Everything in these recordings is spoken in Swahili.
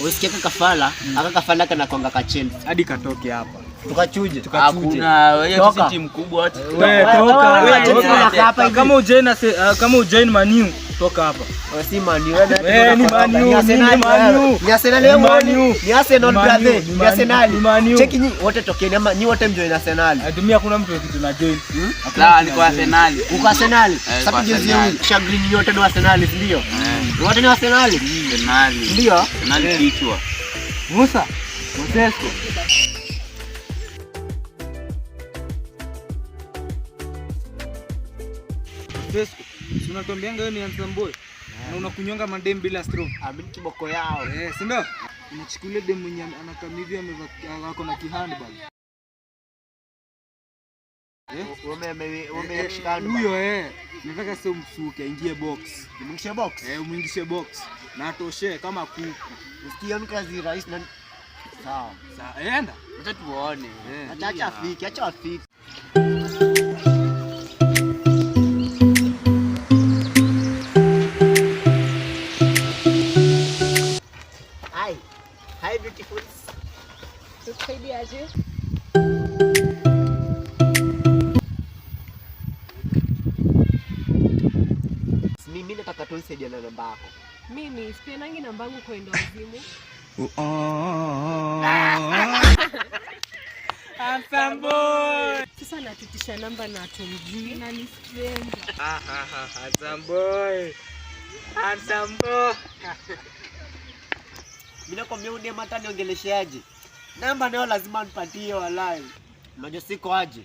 Usikie kafala, aka kafala kana konga ka Chelsea. Hadi katoke hapa. Tukachuje. Hakuna, wewe Toka. sisi timu kubwa ati. Wewe toka. Wewe, Toka. hapa hivi. Kama ujoin kama ujoin Man U, toka hapa. Wewe si Man U, wewe Eh, ni Man U, ni Arsenal, ni Man U. Ni Arsenal wewe Ni Man huoni? U. Ni Arsenal Ni Man U, brother, ni ni Man U, Arsenal. ni Man U. Cheki nyi wote tokeni ama nyi wote mjoin Arsenal. Atumia kuna mtu kitu na join. La, niko Arsenal. Uko Arsenal. Eh, Sasa kwa jezi Arsenal. huyu Shagrin yote ni Arsenal, si ndio? Wote ni Arsenal. Arsenal. Ndio. Arsenal kichwa. Musa. Mosesko. Mosesko. Si unatuambianga wewe ni handsome boy? Na unakunywanga madem bila straw. Amini kiboko yao. Eh, si ndio? Unachukulia dem mwenye anakaa hivi amevaa ako na kihandbag. Ume shikana. Huyo eh. Nataka sio msuke aingie box. Mwingishe box. Eh, umuingishe box. Na atoshe kama kuku. Usikie ni kazi rahisi na sawa. Sawa, enda. Acha tuone. Eh. Acha acha afike, acha afike. Hi. Hi beautiful. Tukusaidiaje? Mimi nataka tu nisaidie na namba yako. Mimi sipendangi namba yangu kwa endo wazimu. Handsome boy. Sasa natutisha namba na tumjui. Na ni stranger. Handsome boy. Handsome boy. Mimi nakwambia udem hata niongelesheaje. Namba nayo lazima nipatie walai. Unajua siko aje?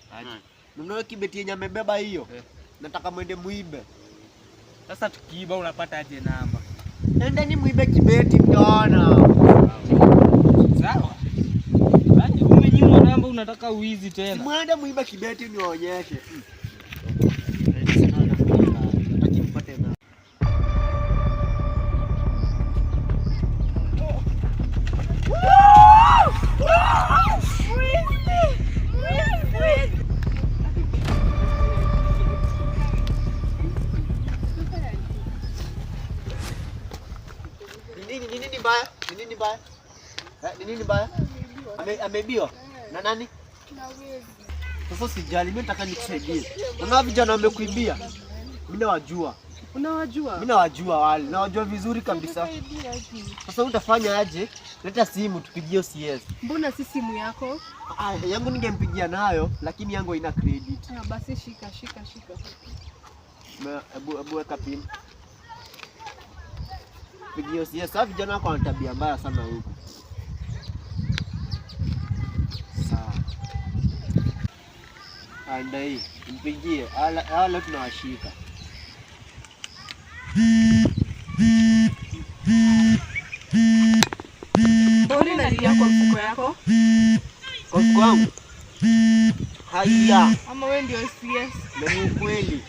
Nunua kibeti yenye amebeba hiyo. Nataka mwende muibe. Sasa tukiiba unapata aje namba? Endeni muibe kibeti mtaona. Sawa. Yaani umenyimwa namba unataka uizi tena. Mwende muibe kibeti niwaonyeshe. Nataka mpate na. Ni nini mbaya? Ni nini mbaya? Ni nini mbaya? Ameibiwa? Na nani? Sasa usijali, mimi nataka nikusaidie. Naona vijana wamekuibia. Mimi nawajua. Unawajua? Mimi nawajua wale. Nawajua vizuri kabisa. Sasa utafanya aje? Leta simu tupigie CS. Mbona si simu yako? Ah, yangu ningempigia nayo lakini yangu haina credit. Ah, basi shika shika shika. Hebu weka pin. Pigie CS. Sasa vijana wako wana tabia mbaya sana huku. Sawa. Anda hii, mpigie. Hawa leo tunawashika. Mbona unalia kwa mfuko yako? Kwa mfuko wangu? Haya. Ama wewe ndio CS? Na ni ukweli.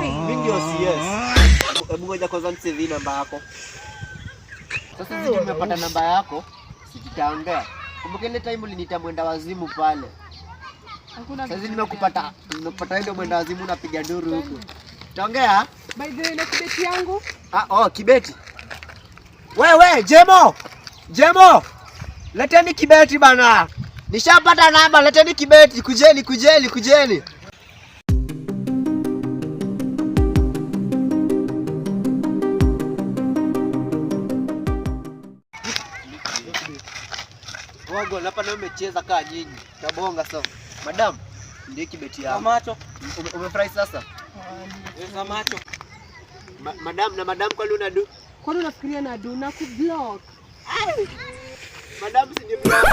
Mimi ndio CS. Hebu ngoja kwanza nisave namba yako. Sasa sisi tumepata namba yako, si tutaongea. Kumbuka ile time uliniita mwenda wazimu pale. Hakuna Sasa kitu. nimekupata wewe ndio mwenda wazimu unapiga nduru huku. Tutaongea? By the way, na kibeti yangu? Ah, oh, kibeti. Wewe, Jemo. Jemo. Leteni kibeti bana. Nishapata namba, leteni kibeti. Kujeni, kujeni, kujeni. Wago, hapa leo umecheza kaa nyinyi. Tabonga so. Madam, ndiye kibeti yako. Macho. Umefurahi sasa? Za macho. Madam na madam kwani unadu? Kwani unafikiria na do na kublock? Madam si ni block.